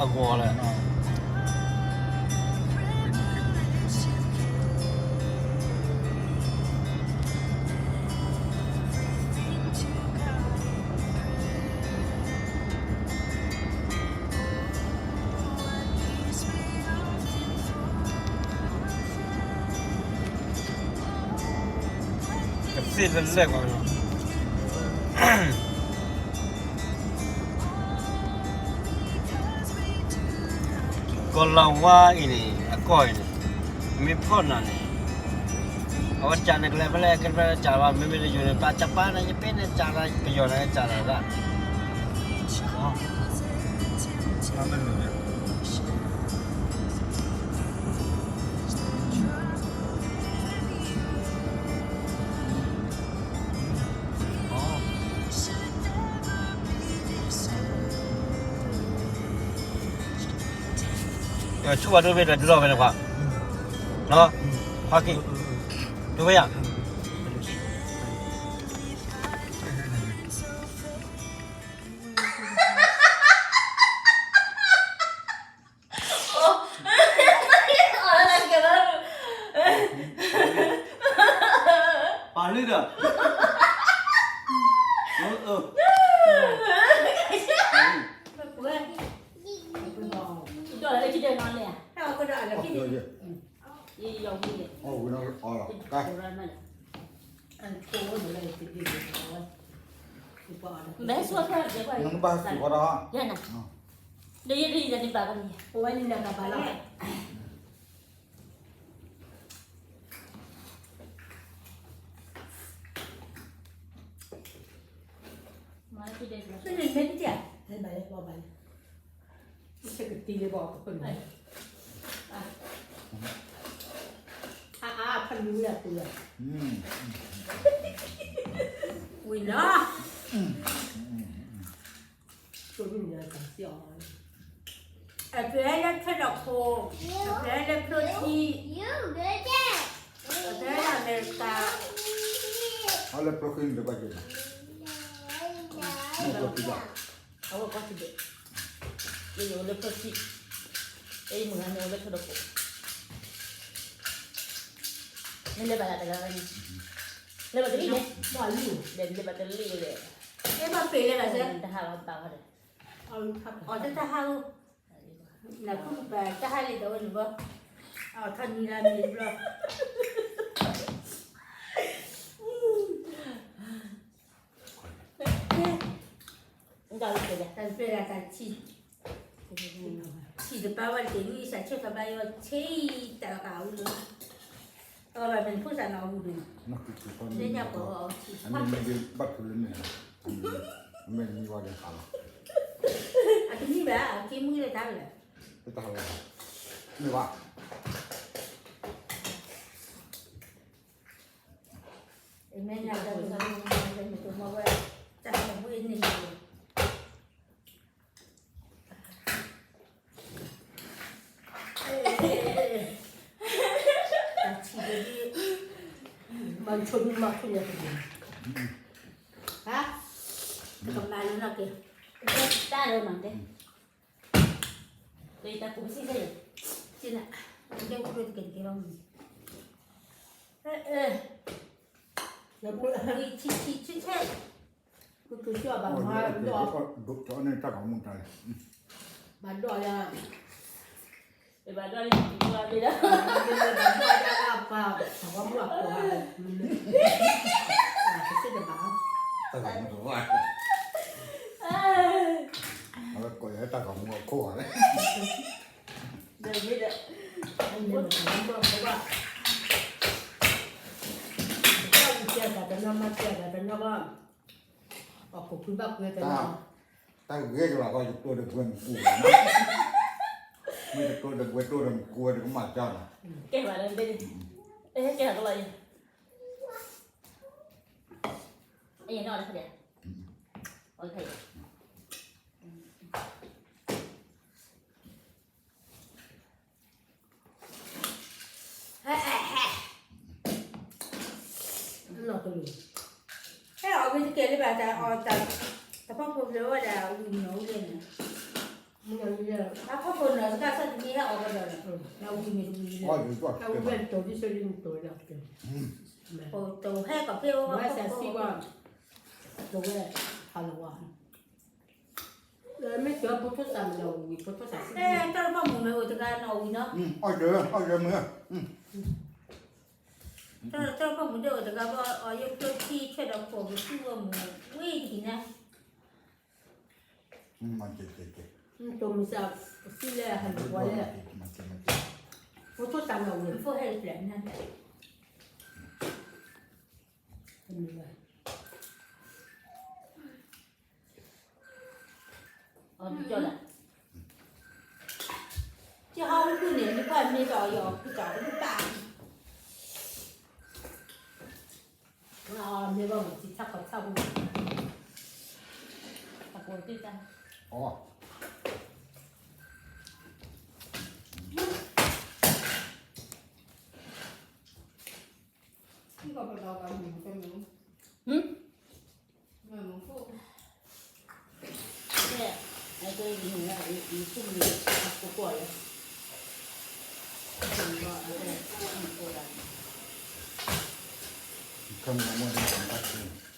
အဂီၤလဲၣ်. ကသ့ၣ်လၢလဲၣ်ကွၢ်လီၤ. ကီၤလၤဝါအံၤန့ၣ် အကီၢ်အံၤန့ၣ် မ့ၢ်ဖီၣ်နၤန့ၣ် အဝဲကးန့ၣ် ကလဲၤဖဲလဲၣ် ကလဲၤဖဲလဲၣ် ကးဘၣ် မ့မ့ၢ်တယိၤန့ၣ် ပာ်ကပာ်န့ၣ် ယပ့ၤန့ၣ် ကးလၢ ပယီၤန့ၣ် ကးလၢဒၣ် ဆူၣ်ဘၣ်ဒိၣ်ဘ့ၣ်ဒီးဒုးလီၤဖဲန့ၣ်ခွါ, ခွါက့ၤ, ဒိၣ်ဘ့ၣ်ယၤ ပာ်လံဒီး, ဒီးလၢခံဒီးနီၤလဲၣ်, ဘဲဆိၣ်ထွဲဒီး, ယဲဒ်ယဲဒ်ယဲဒ်ဘၣ်ကမံၤ, ဝဲန့ၣ်လၢကဘၣ်လီၤ. မ့ၢ်မ့ၢ်တၢ်, ဘၣ်လဲၣ်ဘၣ်လဲၣ်, ဆဲးကတံၤလၢဘၣ်အီၤကဖၢနုာ်, အါအါဖၢနုာ်ဝဲအပူၤလီၤ, ဝံၤလီၤ. အပျဲလၢထၢဒီးခိၣ်, အပျဲလၢဖျိထံ, အပျဲလၢအမဲရကၤ, အလၢဖျိထံန့ၣ်တဘၣ်က့ၤဘၣ်, အဝဲကီၢ်စံးဒဲး, ယအိၣ်လၢဖျိထံ, ယမုၢ်ဂၤန့ၣ်အိၣ်လၢထၢဒီးခိၣ်, နလဲၤဘၣ်လၢတဂၤဂၤန့ၣ်, လဲၤဘၣ်တလံၣ်န့ၣ်, လဲၤဘၣ်တလံၣ်ဝဲ, အဲၣ်ဘၣ်ပ့ၤလဲၤဘၣ်စဲ, တဟးလီၤဘၣ်ဝဲဒီး, အီၤတဟးဧိၤ, နဖုပၢ်တဟးလံဒီးဝဲန့ၣ်ဘၣ်, အီၤထီၣ်နံၤလၢမ့ၢ်ဘျီ, တၢ်ပျဲလၢတၢ်ဆံး, ဆံးတပၢ်ဝဲတက့ၢ် နံၣ်စးဆဲးထီၣ်ဘၣ်ယီၤဆံးတၢ်လီၤကးအူလၢ, အဘၣ်မ့ၢ်ဖိသၣ်နီၢ်အူဒၣ်, လၢညါပှၤအီၤဆံး, အမ့ၢ်မံဝဲဒၣ်လီၤ, အတမံဘၣ် အက့မုၢ်လၢတၢ်လၢ, တၢ်လၢ, မ့ၢ်ဘၣ် အမဲာ်ညါတၢ်မ့ၢ်တမၤဝဲ, တၢ်ဟးလၢဘှ့ၣ်န့ၣ်, တၢ်ထံၣ်ဒ်, မၤဆိမၤဆိညါတက့ၢ်, ဟါ, ကမၤလၢနီၢ်က့ၤ, တၢ်လၢနီၢ်က့ၤ, တၢ်ပူၤစံၣ်စဲ, စံၣ်နၤ, ကဲအိၣ်ဒိၣ်တက့ၢ်တက့ၢ်လီၤ, အဲ, အဲ, ဆံဆံဆံဆဲ, ကကစၢ်ဘၣ်မၤဒိၣ်, ဒိၣ်န့ၣ်တၢ်ကမူတၢ်လဲၣ်, ဘၣ်ဒိၣ်ယၤ, ဘၣ်ဒိၣ်လၢ, ဘၣ်ဒိၣ်ယၤပၢ်, သးဝါမုၣ်အဖိ, ကစၢ်တဘၣ်, တၢ်ကမူတဝါ, အဝဲကိးယၤတၢ်ကမူအခိၣ်လဲၣ်, ဒီးမ့ၢ်ဒီး, အမ့ၢ်သးဝါမုၣ်အဖိဘၣ်, တၢ်ဝံၤကဲသးတနီၤမၤကဲသးတနီၤဘၣ်, အခိၣ်ကွံဘၣ်ကွံတနီၤ, တၢ်ဂ့ၤကလီၤကီး ယတိၢ်ဒီးဘှဲမကူး, မ့ၢ်တတိၢ်ဒီးဘှဲတိၢ်ဒီးမကူးဝဲတကမၣ်ကၢ်နီၤ, ကဲဘၣ်လၢ, ကဲကလီၤ, အံၤနီၤ, ဟဲအီၤဝဲတကဲလၢၤဘၣ်, တၢ်အီၣ်တၢ်, တၢ်ဖီဖိဖျဲးဝဲဒၣ်ဝံၤနီၤဝဲလဲၣ်န့ၣ်, အဖီခိၣ်နၢၤတကါဆၢတမံၤဟဲအီၣ်ကဒီးလီၤ, နဝံၤမ့ၢ်တဝံၤလီၤ, အဝံၤတိၢ်ဒ်သိးလံနတိၢ်လီၤ, တိၢ်ဟဲကီၢ်ဖဲဝဲဖီခိၣ်, တိၢ်ဝဲဖးလီၤဝါ, မ့ၢ်ကၠီဖိထိၣ်သၣ်မ့ၢ်နီၤဝံၤ ဖိထိၣ်သၣ်စံး, တၢ်တဖၣ်မုၢ်မ့ၢ်အိၣ်တဂၤနီၤဝံၤနီၤ, အီၣ်ယၢၤ အီၣ်ယၢၤမ့ၢ် တၢ်တဖၣ်မုၢ်ဒဲးအိၣ်တဂၤဘၣ် အီၣ်ယၢၤဖျိထံဆဲးဒီးခိၣ်ပသူဝဲမုၢ်ဝံၤဒ်န့ၣ်, တိၢ်မုၢ်စၢ်စံးလဲၣ် ဟဲလီၤဝါလဲၣ်, ဖိထိၣ်သၣ်နီၤဝံၤ ဖိဟဲတဖျၢၣ်နၤ, အီၣ်ကၠီလၢ်, ကဟီၣ်ဟူန့ၣ် နကွၢ်မ့ၢ်ဒီးယီၤဖုကၠီၤဖုပၢ်, မ့ၢ်ဘၣ်မုၢ်ထံဆၣ်ခီၣ်ဆၣ်ဟူ, အကိးသ့ၣ်တၢ်,